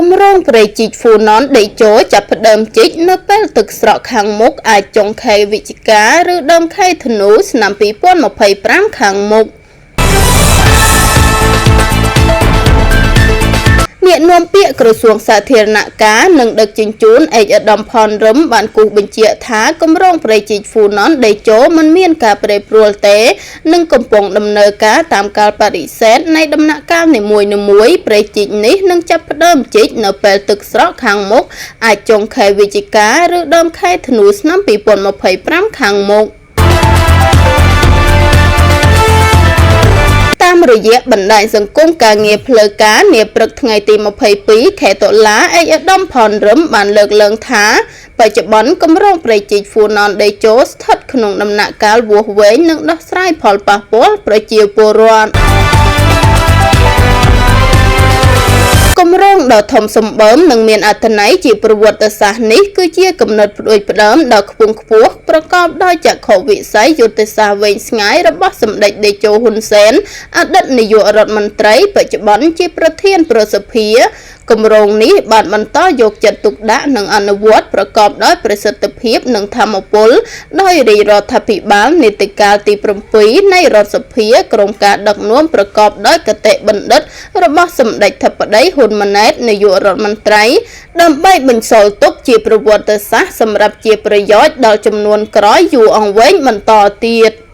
គម្រោងព្រែកជីកហ្វូណនតេជោចាប់ផ្ដើមជីកនៅពេលទឹកស្រកខាងមុខអាចចុងខែវិច្ឆិកាឬដើមខែធ្នូឆ្នាំ2025ខាងមុខ។ អ្នកនាំពាក្យក្រសួងសាធារណការនិងដឹកជញ្ជូនឯកឧត្តមផនរឹមបានគូសបញ្ជាក់ថាគម្រោងព្រែកជីកហ្វូណនតេជោមិនមានការប្រែប្រួលទេនិងកំពុងដំណើរការតាមកាលបរិច្ឆេទនៃដំណាក់កាលនីមួយៗ។ ព្រែកជីកនេះនឹងចាប់ផ្ដើមជីកនៅពេលទឹកស្រកខាងមុខអាចចុងខែវិច្ឆិកាឬដើមខែធ្នូឆ្នាំ2025ខាងមុខ។ តាមរយៈបណ្ដាញសង្គមការងារផ្លូវការនាព្រឹកថ្ងៃទី22ខែតុលាឯកឧត្តមផនរឹមបានលើកឡើងថាបច្ចុប្បន្នគម្រោងព្រែកជីកហ្វូណនតេជោស្ថិតក្នុងដំណាក់កាលវាស់វែងនិងដោះស្រាយផលប៉ះពាល់ប្រជាពលរដ្ឋ។ គម្រោងដ៏ធំសម្បើមនិងមានអត្ថន័យជាប្រវត្តិសាស្ត្រនេះគឺជាគំនិតផ្ដួចផ្ដើមដ៏ខ្ពង់ខ្ពស់ប្រកបដោយចក្ខុវិស័យយុទ្ធសាស្ត្រវែងឆ្ងាយរបស់សម្ដេចតេជោហ៊ុនសែនអតីតនាយករដ្ឋមន្ត្រីបច្ចុប្បន្នជាប្រធានប្រសិទ្ធិ។ គម្រោងនេះបានបន្តយកចិត្តទុកដាក់និងអនុវត្តប្រកបដោយប្រសិទ្ធភាពនិងធម៌ពលដោយរាជរដ្ឋាភិបាលនីតិកាលទី7នៃរដ្ឋសភាក្រោមការដឹកនាំប្រកបដោយគតិបណ្ឌិតរបស់សម្ដេចធិបតីហ៊ុនម៉ាណែតនាយករដ្ឋមន្ត្រីដើម្បីបន្សល់ទុកជាប្រវត្តិសាស្ត្រសម្រាប់ជាប្រយោជន៍ដល់ចំនួនក្រោយយូរអង្វែងបន្តទៀត។